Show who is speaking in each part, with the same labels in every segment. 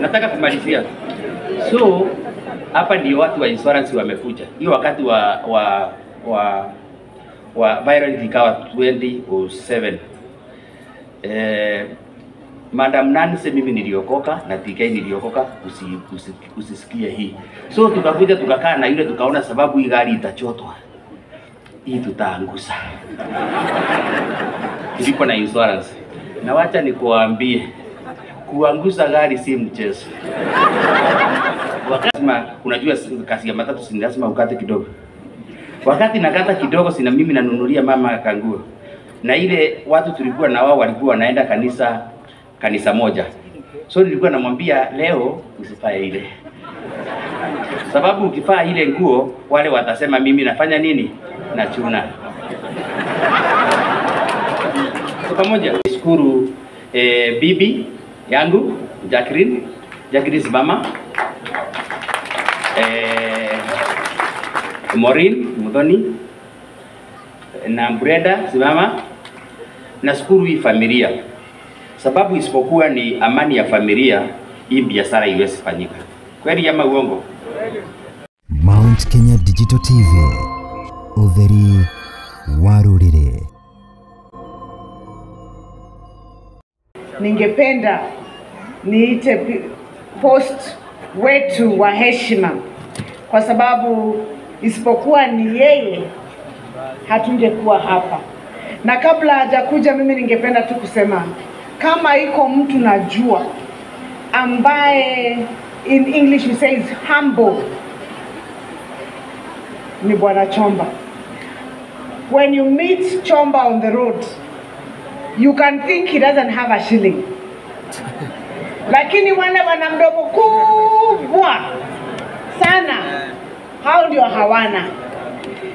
Speaker 1: Nataka kumalizia. So hapa ndio watu wa insurance wamekuja. Hiyo wakati wa violent ikawa 2007. Madam Nancy, mimi niliokoka na TK niliokoka, usisikie hii. So tukakuja tukakaa na yule tukaona sababu hii gari itachotwa, hii tutaangusa. Tulipo na insurance. Na wacha nikuambie, kuangusa gari si mchezo. Wakati unajua kasi ya matatu si lazima ukate kidogo. Wakati nakata kidogo sina mimi nanunulia mama kanguo. Na ile watu tulikuwa na wao walikuwa wanaenda kanisa moja. So nilikuwa namwambia leo usifae ile. Sababu ukifaa ile nguo wale watasema mimi nafanya nini? Nachuna. So pamoja nishukuru bibi yangu Jacqueline, Jacqueline mama, Maureen Muthoni na Brenda simama. Nashukuru hii familia. Sababu isipokuwa ni amani ya familia, hii biashara iwezi fanyika. Kweli ama uongo?
Speaker 2: Mount Kenya Digital TV, utheri wa ruriri.
Speaker 3: Ningependa niite host wetu wa heshima, kwa sababu isipokuwa ni yeye hatungekuwa hapa. Na kabla hajakuja, mimi ningependa tu kusema kama iko mtu najua ambaye in English we say is humble, ni Bwana Chomba. When you meet Chomba on the road, you can think he doesn't have a shilling. Lakini wale wana mdomo kubwa sana, hao ndio hawana.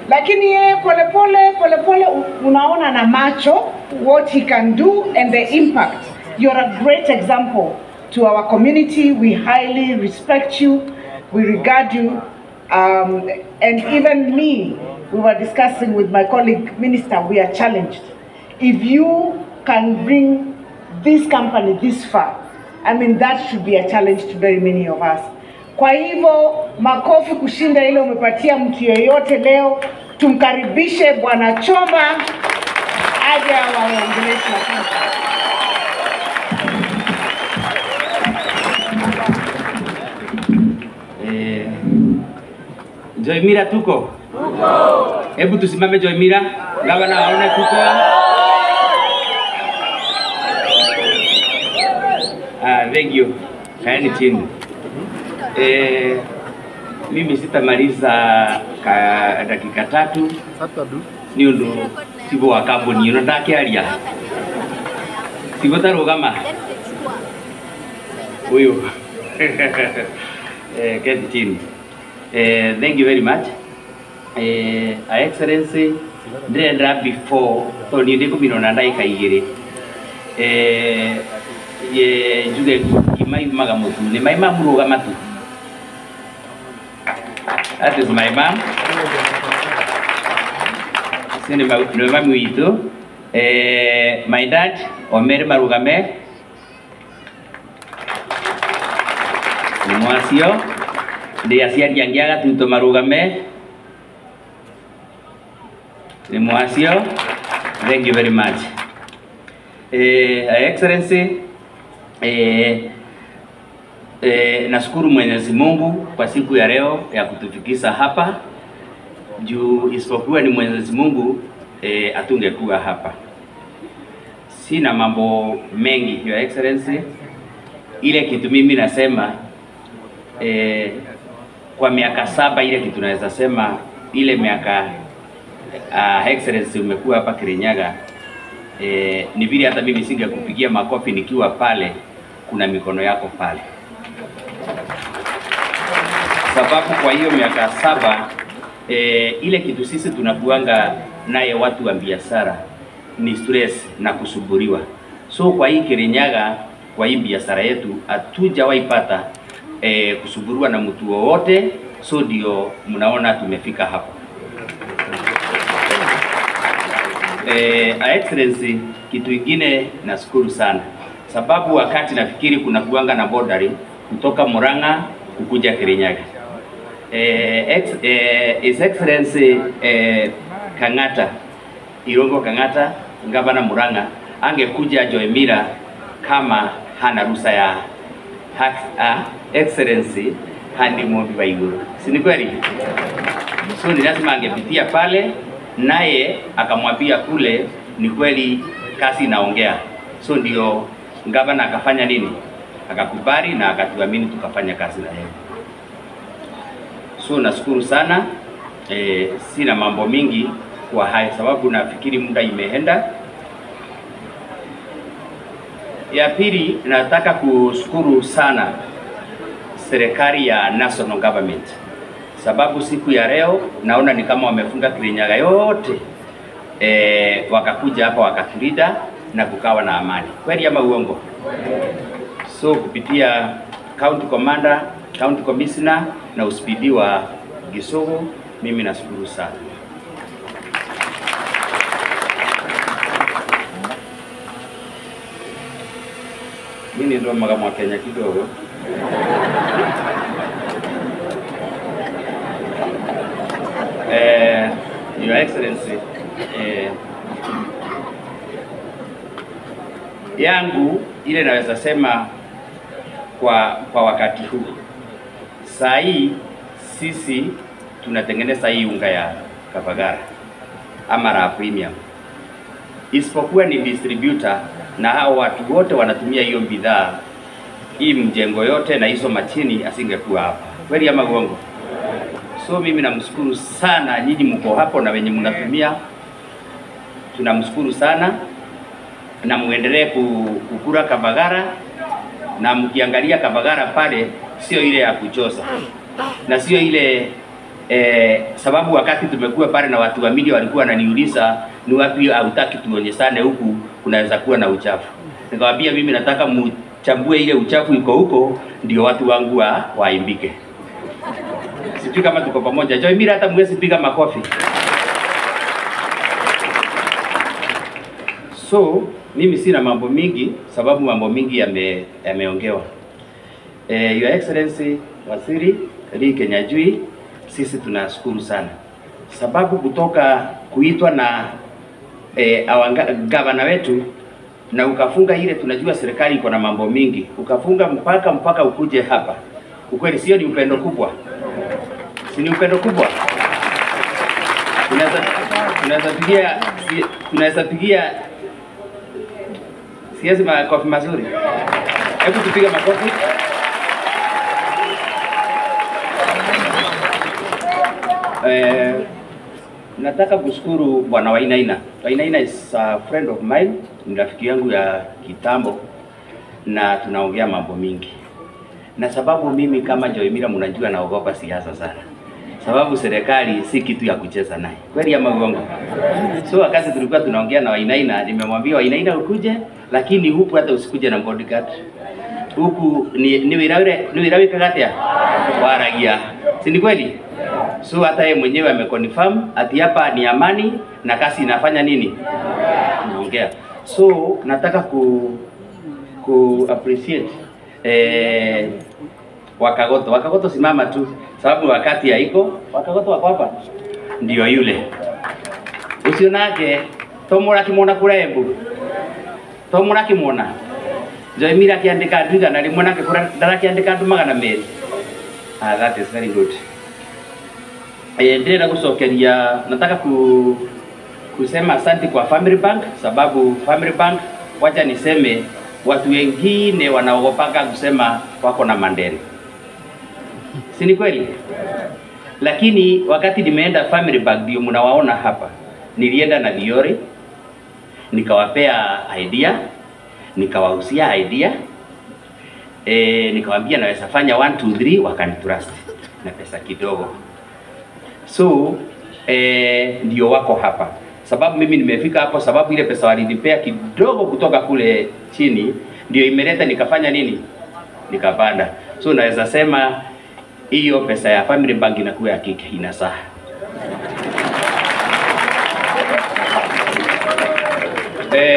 Speaker 3: Lakini yeye pole pole pole pole unaona na macho what he can do and the impact. You're a great example to our community. We highly respect you. We regard you. And even me, we were discussing with my colleague minister, we are challenged. If you can bring this company this far, I mean, that should be a challenge to very many of us. Kwa hivyo makofi kushinda ile umepatia mtu yeyote leo. Tumkaribishe Bwana Chomba aje awaongeleshe.
Speaker 1: Joymira tuko? Tuko. Hebu tusimame Joymira, gavana aone tuko. Thank you. Kaeni chini. Mimi sitamaliza dakika tatu. Ni undu tibo wa kambuni ino ndakiaria. Tibo tarugama. Huyu. Keti chini. Thank you very much. Excellency, ndĩrenda before to ni ndĩkũmirona ndagĩka igĩrĩ. Njuge ngima yumaga mũtu nĩ mai ma mũrũgama tu. That is my mom. Sio ni mami witũ. My dad Omer marugame ni mwacio ndi aciari angĩ a Gatuto marugame ni mwacio. Thank you very much. Excellency, nashukuru Mwenyezi Mungu kwa siku ya leo ya kutufikisha hapa. Juu isipokuwa ni Mwenyezi Mungu atungekuwa hapa. Sina mambo mengi, Your Excellency. Ile kitu mimi nasema kwa miaka 7 ile kitu naweza sema ile miaka Excellency umekuwa hapa Kirinyaga, ni vile hata mimi singekupigia makofi nikiwa pale, kuna mikono yako pale. Sababu kwa hiyo miaka 7 ile kitu sisi tunakuanga naye watu wa biashara ni stress na kusuburiwa. So kwa hii Kirinyaga, kwa hii biashara yetu hatujawahi pata kusuburiwa na mtu wowote. So ndio mnaona tumefika hapa. Excellency, kitu kingine nashukuru sana. Sababu wakati nafikiri kuna kuanga na bordering, kutoka Murang'a kukuja Kirinyaga. His Excellency Kang'ata, Irungu Kang'ata, gavana Murang'a, angekuja Joy Mira kama hana ruhusa ya Excellency Handi Mumbi Waiguru. Si ni kweli? So ni lazima angepitia pale, naye akamwambia kule ni kweli kasi inaongea. So ndio gavana akafanya nini? Akakubali na akatuamini tukafanya kazi na yeye. So nashukuru sana. Sina mambo mingi kwa haya sababu nafikiri muda imeenda. Ya pili, nataka kushukuru sana serikali ya national government, sababu siku ya leo naona ni kama wamefunga Kirinyaga yote, wakakuja hapa wakatulinda na kukawa na amani. Kweli ama uongo? So kupitia county commander, county commissioner na uspidi wa Gisugu, mimi nashukuru sana. Mimi ndio makamu wa Kenya kidogo. Your Excellency, yangu ile naweza sema kwa wakati huu. Saa hii sisi tunatengeneza hii unga ya Kavagara ama Raha Premium. Isipokuwa ni distributor na hao watu wote wanatumia hiyo bidhaa, hii mjengo yote na hizo machini asingekuwa hapa. Kweli ama uongo? So mimi namshukuru sana, nyinyi mko hapo na wenye mnatumia, tunamshukuru sana na muendelee kukura Kavagara, na mkiangalia Kavagara pale sio ile ya kuchosa na sio ile sababu wakati tumekuwa pale na watu wa media walikuwa wananiuliza ni wapi hautaki tuonyeshane huku kunaweza kuwa na uchafu. Nikamwambia mimi nataka mchambue ile uchafu iko huko ndio watu wangu waimbike. Sijui kama tuko pamoja. Joy Mira, hata mwezi piga makofi. So mimi sina mambo mingi sababu mambo mingi yameongewa. Your Excellency Waziri Lee Kinyanjui, sisi tunashukuru sana sababu kutoka kuitwa na gavana wetu na ukafunga ile, tunajua serikali iko na mambo mingi, ukafunga mpaka ukuje hapa. Ukweli sio ni upendo kubwa? Si ni upendo kubwa? Tunaweza pigia siwezi makofi mazuri. Hebu tupige makofi. Nataka kushukuru Bwana Wainaina. Wainaina is a friend of mine, ni rafiki yangu ya kitambo na tunaongea mambo mingi. Na sababu mimi kama Joy Mira mnajua naogopa siasa sana. Sababu serikali si kitu ya kucheza naye. Kweli ama uongo? So wakati tulikuwa tunaongea na Wainaina, nimemwambia Wainaina ukuje, lakini huku hata usikuje na bodyguard. Huku ni wirawe kagatia waragia. Si ni kweli? So hata yeye mwenyewe ameconfirm ati hapa ni amani na kasi inafanya nini? Naongea. So nataka ku appreciate Wakagoto. Wakagoto simama tu sababu wakati haiko. Wakagoto wako hapa. Ndio yule. Usionake tomora kimona kurembu. Tomora kimona. Joy Mira akiandika andu igana rimwe nake ndarakiandika andu 200. Ah, that is very good. Ndĩrenda gucokeria, nataka kusema asante kwa Family Bank, sababu Family Bank, wacha niseme watu wengine wanaogopaka kusema wako na mandeni. Si ni kweli? Lakini wakati nimeenda Family Bank ndio mnawaona hapa. Nilienda na Diori, nikawapea idea, nikawahusia idea, nikawaambia naweza fanya 1 2 3, wakanitrust na pesa kidogo. So ndio wako hapa. Sababu mimi nimefika hapo sababu ile pesa walinipea kidogo kutoka kule chini ndio imeleta nikafanya nini? Nikapanda. So naweza sema hiyo pesa ya Family Bank inakuwa ya kike inasaha.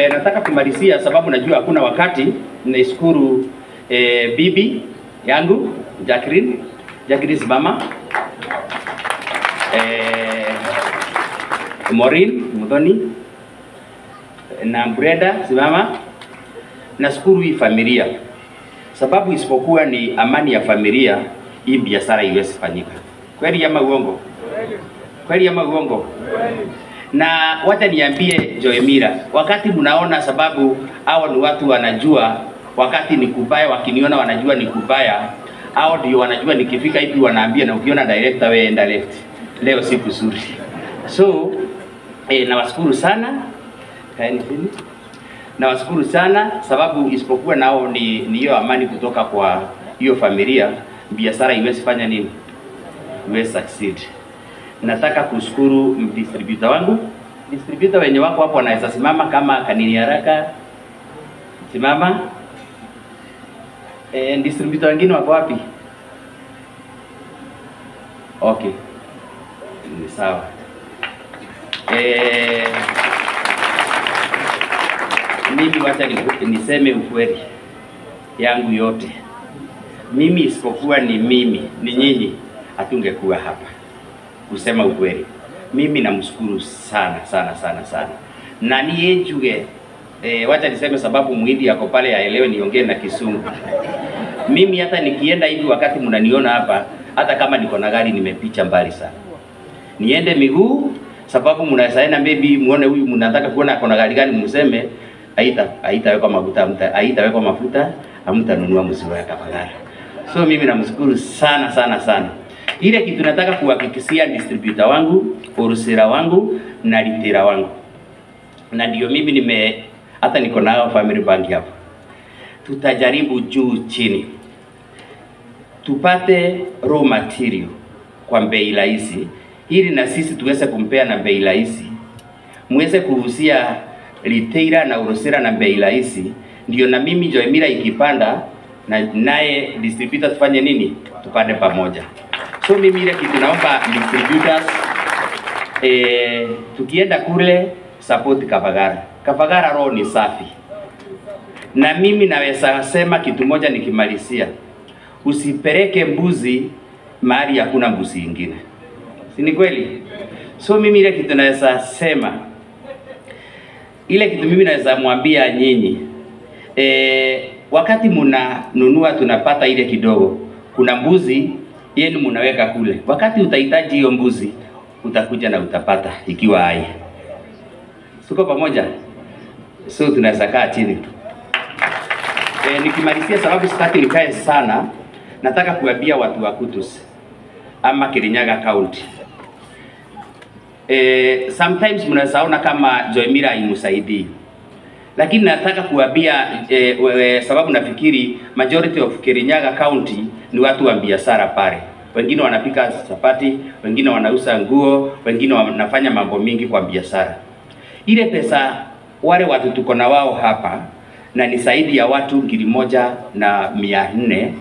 Speaker 1: Nataka kumalizia sababu najua hakuna wakati. Naishukuru bibi yangu Jacqueline. Jacqueline simama. Maureen Muthoni na Brenda simama. Nashukuru hii familia, sababu isipokuwa ni amani ya familia, hii biashara iwezi fanyika. Kweli ama uongo? Kweli ama uongo? Na wacha niambie Joy Mira, wakati mnaona, sababu hao ni watu wanajua wakati ni kubaya, wakiniona wanajua ni kubaya, hao ndio wanajua nikifika hivi wanaambia, na ukiona director wewe enda left. Leo si kuzuri. So nawashukuru sana. Kaeni chini. Nawashukuru sana sababu isipokuwa nao ni hiyo amani kutoka kwa hiyo familia, biashara iwezi fanya nini? Iwezi succeed. Nataka kushukuru distributor wangu. Distributor wenye wako hapo wanaweza simama kama Kanini Haraka. Simama. Distributor wengine wako wapi? Okay. Ni sawa. Mimi wacha niseme ukweli yangu yote. Mimi isipokuwa ni mimi, ni nyinyi, hatungekuwa hapa. Kusema ukweli, mimi namshukuru sana sana sana sana. Na niyejuge, wacha niseme sababu Muhindi yako pale aelewe niongee na Kisungu. Mimi hata nikienda hivi wakati mnaniona hapa, hata kama niko na gari nimepicha mbali sana. Niende miguu sababu mnaweza enda maybe muone huyu mnataka kuona ako na gari gani, mseme haitawekwa mafuta, haitawekwa mafuta, hamtanunua mzigo ya Kabagara. So mimi namshukuru sana sana sana. Ile kitu nataka kuhakikishia distributor wangu, wholesaler wangu na retailer wangu. Na ndio mimi nime hata niko nao Family Bank hapo. Tutajaribu juu chini tupate raw material kwa bei rahisi, ili na sisi tuweze kumpea na bei rahisi, muweze kuhusia retailer na wholesaler na bei rahisi, ndio na mimi Joy Mira ikipanda na naye distributor tufanye nini? Tupande pamoja. So mimi ile kitu naomba distributors, tukienda kule support Kabagara. Kabagara roho ni safi. Na mimi naweza sema kitu moja nikimalizia. Usipeleke mbuzi mahali hakuna mbuzi ingine. Si ni kweli? So mimi ile kitu naweza sema, ile kitu mimi naweza mwambia nyinyi, wakati mnanunua tunapata ile kidogo, kuna mbuzi yenu mnaweka kule. Wakati utahitaji hiyo mbuzi utakuja na utapata ikiwa hai. Tuko pamoja? So tunaweza kaa chini. Nikimalizia sababu sitaki nikae sana, nataka kuambia watu wa Kutus ama Kirinyaga County. Sometimes mnaweza ona kama Joy Mira haimusaidii. Lakini nataka kuambia sababu nafikiri majority of Kirinyaga County ni watu wa biashara pale. Wengine wanapika chapati, wengine wanauza nguo, wengine wanafanya mambo mingi kwa biashara. Ile pesa wale watu tuko na wao hapa na ni zaidi ya watu 1,400,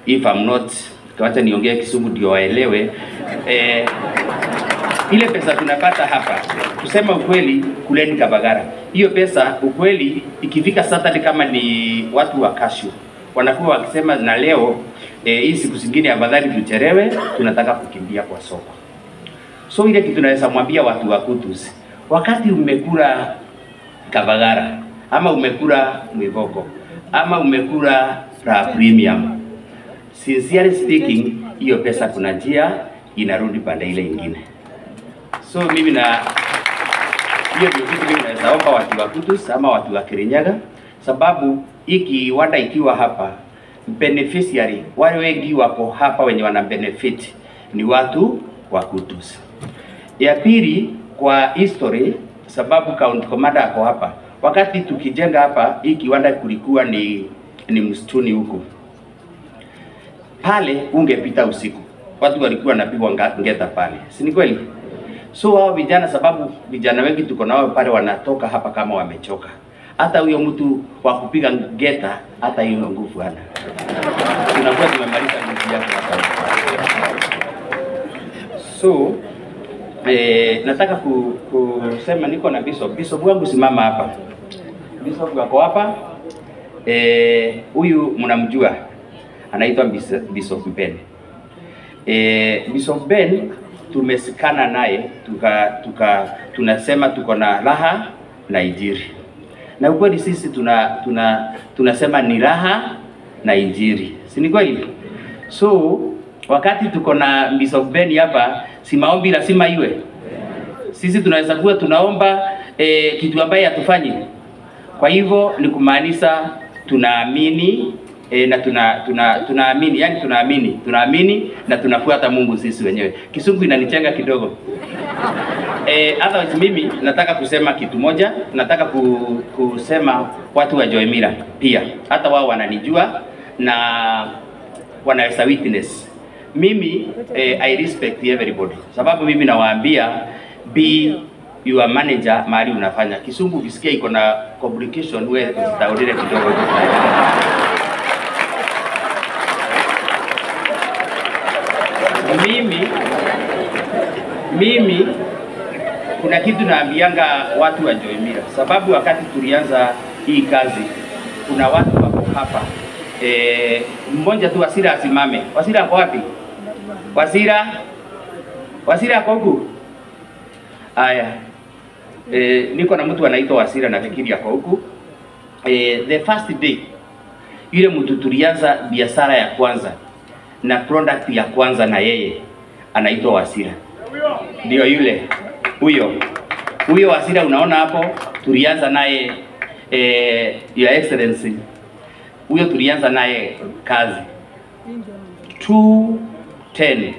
Speaker 1: if I'm not, wacha niongee Kisumu ndio waelewe. Ile pesa tunapata hapa, kusema ukweli, kuleni Kabagara. Hiyo pesa ukweli ikifika Saturday kama ni watu wa kashu wanakuwa wakisema na leo hii siku zingine afadhali tuchelewe, tunataka kukimbia kwa soko. So ile kitu naweza mwambia watu wa Kutus, wakati umekula Kabagara ama umekula Mwivoko ama umekula Raha Premium, sincerely speaking, hiyo pesa kuna njia inarudi pande ile ingine. So mimi na hiyo ndio kitu mimi naweza omba watu wa Kutus ama watu wa Kirinyaga, sababu hiki kiwanda ikiwa hapa, beneficiary wale wengi wako hapa wenye wana benefit ni watu wa Kutus. Ya pili, kwa history, sababu county commander ako hapa, wakati tukijenga hapa hii kiwanda kulikuwa ni msituni huko. Pale ungepita usiku, watu walikuwa wanapigwa ngeta pale, si ni kweli? So hao vijana, sababu vijana wengi tuko nao pale wanatoka hapa kama wamechoka. Hata huyo mtu wa kupiga ngeta hata hiyo nguvu hana. Tunakuwa tumemaliza nguvu yake hapa. So nataka kusema niko na bishop. Bishop wangu simama hapa. Bishop wako hapa. Huyu mnamjua. Anaitwa Bishop Ben. Bishop Ben tumesikana naye tunasema tuko na raha na Injili. Na ukweli sisi tunasema ni raha na Injili. Si ni kweli? So wakati tuko na Bishop Ben hapa, si maombi lazima iwe. Sisi tunaweza kuwa tunaomba kitu ambaye hatufanyi. Kwa hivyo ni kumaanisha tunaamini na tunaamini, yani tunaamini na tunafuata Mungu sisi wenyewe. Kisungu inanichenga kidogo. Otherwise mimi nataka kusema kitu moja, nataka kusema watu wa Joy Mira pia. Hata wao wananijua na wanaweza witness. Mimi I respect everybody. Sababu mimi nawaambia be your manager mahali unafanya. Kisungu ukisikia iko na complication wewe usitaulile kidogo. Mimi kuna kitu naambianga watu wa Joy Mira, sababu wakati tulianza hii kazi kuna watu wako hapa. Mmoja tu Wasira asimame. Wasira ako wapi? Wasira? Wasira ako huku? Aya. Niko na mtu anaitwa Wasira nafikiri ako huku. The first day yule mtu tulianza biashara ya kwanza na product ya kwanza na yeye anaitwa Wasira. Ndio yule huyo. Huyo Wasira unaona hapo tulianza naye Your Excellency. Huyo tulianza naye kazi 210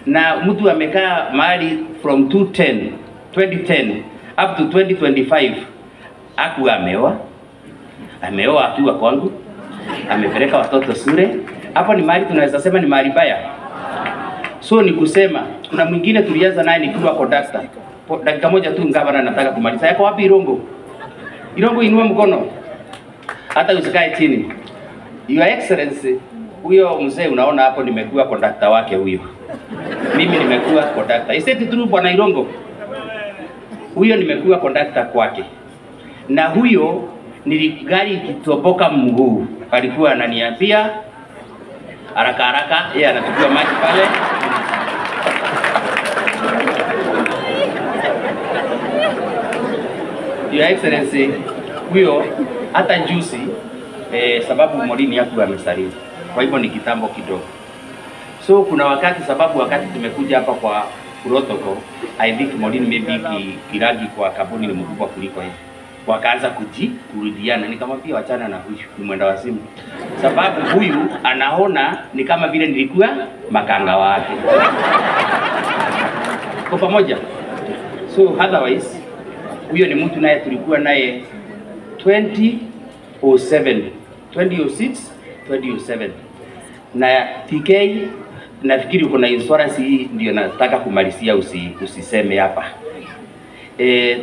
Speaker 1: na mtu amekaa mahali from 2010 up to 2025 hakuwa ameoa. Ameoa akiwa kwangu, amepeleka watoto shule. Hapo ni mahali tunaweza sema ni mahali baya. So ni kusema kuna mwingine tulianza naye nikiwa conductor. Dakika moja tu ngavana nataka kumaliza. Yako wapi Irongo? Irongo inua mkono. Hata usikae chini. Your Excellency, huyo mzee unaona hapo nimekuwa conductor wake huyo. Mimi nimekuwa conductor. Is it true bwana Irongo? Huyo nimekuwa conductor kwake. Na huyo gari ikitoboka mguu alikuwa ananiambia haraka haraka, yeye anachukua maji pale. Your Excellency, huyo hata juzi sababu Morini hakuwa amesalimu. Kwa hivyo ni kitambo kidogo. So kuna wakati sababu wakati tumekuja hapa kwa protocol, I think Morini maybe kiragi kwa kabuni ni mkubwa kuliko yeye. Wakaanza kurudiana, nikamwambia wachana na huyu, ni mwenda wazimu. Sababu huyu anaona ni kama vile nilikuwa makanga wake. Kwa pamoja. So otherwise huyo ni mtu naye tulikuwa naye 2007, 2006, 2007. Na TK nafikiri uko na insurance hii ndio nataka kumalizia, usiseme hapa.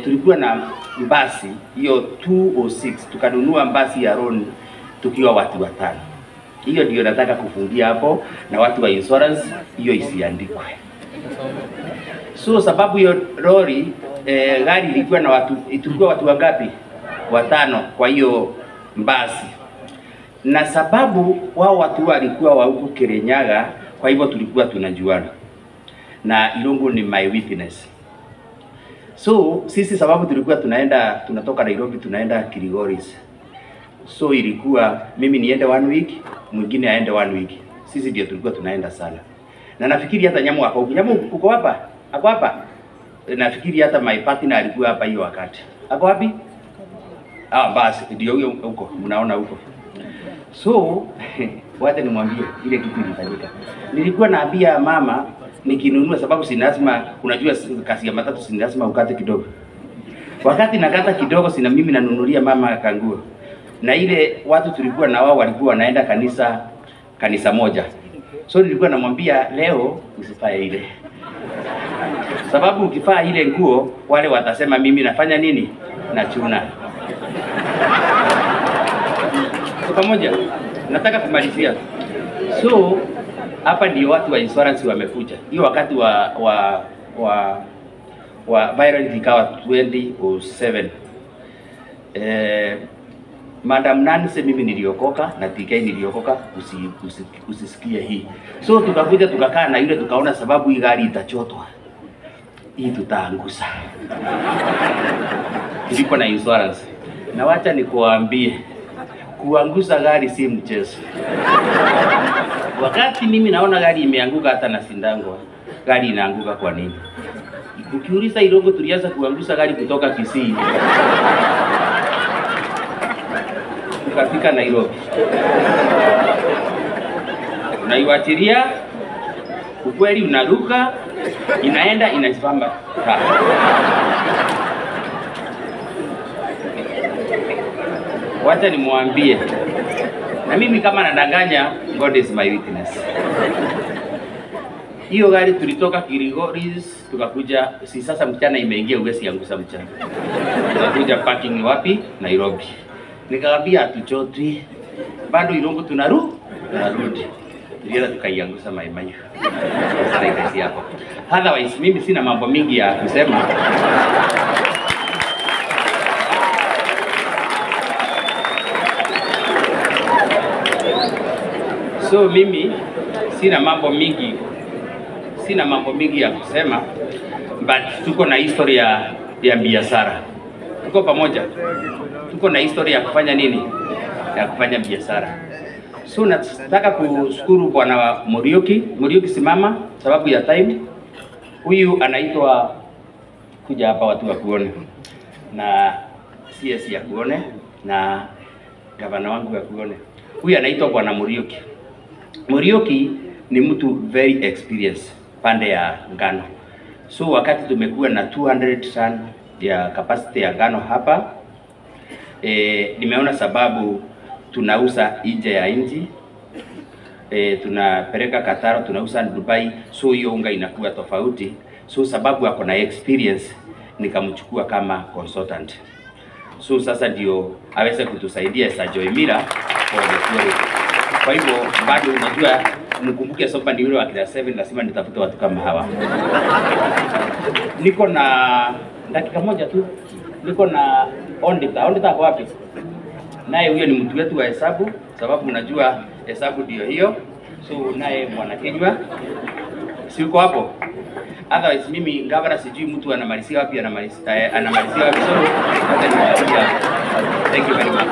Speaker 1: Tulikuwa na basi hiyo 206, tukanunua basi ya loan tukiwa watu watano. Hiyo ndio nataka kufungia hapo, na watu wa insurance hiyo isiandikwe. So sababu hiyo lori gari ilikuwa na watu, tulikuwa watu wangapi? Watano kwa hiyo basi. Na sababu wao watu walikuwa wa huku Kirinyaga, kwa hivyo tulikuwa tunajuana. Na Irungu ni my witness. So sisi sababu tulikuwa tunaenda, tunatoka Nairobi tunaenda Kilgoris. So ilikuwa mimi niende 1 week, mwingine aende 1 week. Sisi ndio tulikuwa tunaenda sana. Na nafikiri hata Nyamu hapo. Nyamu uko hapa? Ako hapa? Nafikiri hata my partner alikuwa hapa hiyo wakati. Ako wapi? Ah, basi ndio huyo huko, mnaona huko. So wacha nimwambie ile kitu ilifanyika. Nilikuwa naambia mama nikinunua, sababu si lazima, unajua kasi ya matatu si lazima ukate kidogo. Wakati nakata kidogo sina mimi nanunulia mama kanguo. Na ile watu tulikuwa na wao walikuwa wanaenda kanisa moja. So nilikuwa namwambia leo usifae ile. Sababu ukifaa ile nguo wale watasema mimi nafanya nini? Nachuna. So pamoja nataka kumalizia. So hapa ndio watu wa insurance wamekuja. Hiyo wakati wa viral ikawa 2007. Madam Nancy, mimi niliokoka na TK niliokoka, usisikie hii. So tukakuja tukakaa na yule tukaona sababu hii gari itachotwa, hii tutaangusa. Tulikuwa na insurance. Na wacha nikuambie, kuangusa gari si mchezo. Wakati mimi naona gari imeanguka hata na sindangwa, gari inaanguka kwa nini? Ukiuliza Irongo, tulianza kuangusa gari kutoka Kisii tukafika Nairobi. Unaiwachilia, ukweli unaruka, inaenda inasimama. Wacha nimwambie, na mimi kama nadanganya, God is my witness. Hiyo gari tulitoka Kirigoris tukakuja, si sasa mchana imeingia, uwezi angusa mchana. Tukakuja parking wapi? Nairobi. Nikamwambia hatuchotwi, bado Irongo tunarudi. Tulienda tukaiangusa Mai Mahiu. Sasa ikaisi hapo. Otherwise mimi sina mambo mingi ya kusema. So mimi sina mambo mingi, sina mambo mingi ya kusema, but tuko na historia ya biashara. Tuko pamoja. Tuko na historia ya kufanya nini? Ya kufanya biashara. So nataka kushukuru Bwana Muriuki. Muriuki simama sababu ya time. Huyu anaitwa, kuja hapa watu wakuone, na CS ya kuone, na gavana wangu ya kuone. Huyu anaitwa Bwana Muriuki. Muriuki ni mtu very experienced pande ya ngano. So wakati tumekuwa na 200 ton ya capacity ya ngano hapa, nimeona sababu tunauza nje ya nchi, tunapeleka Qatar, tunauza Dubai, so hiyo unga inakuwa tofauti. So sababu ako na experience nikamchukua kama consultant. So sasa ndio aweze kutusaidia sa Joy Miller for the quality. Kwa hivyo bado unajua, mkumbuke sopa ni yule wa class 7, lazima nitafute watu kama hawa. Niko na dakika moja tu. Niko na Ondita. Ondita ako wapi? Naye huyo ni mtu wetu wa hesabu, sababu unajua hesabu ndio hiyo. So naye Bwana Kinywa, si uko hapo? Otherwise mimi gavana sijui mtu anamalizia wapi, anamalizia wapi. So thank you very much.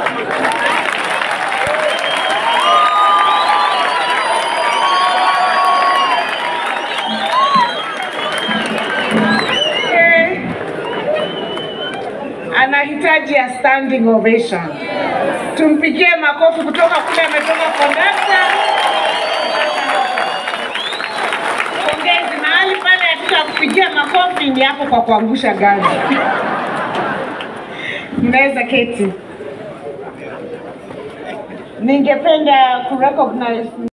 Speaker 3: Anahitaji a standing ovation. Tumpigie makofi kutoka kule ametoka kondakta. Pongezi. Mahali pale hatutakupigia makofi ni hapo kwa kuangusha gari. Mnaweza keti. Ningependa kurecognize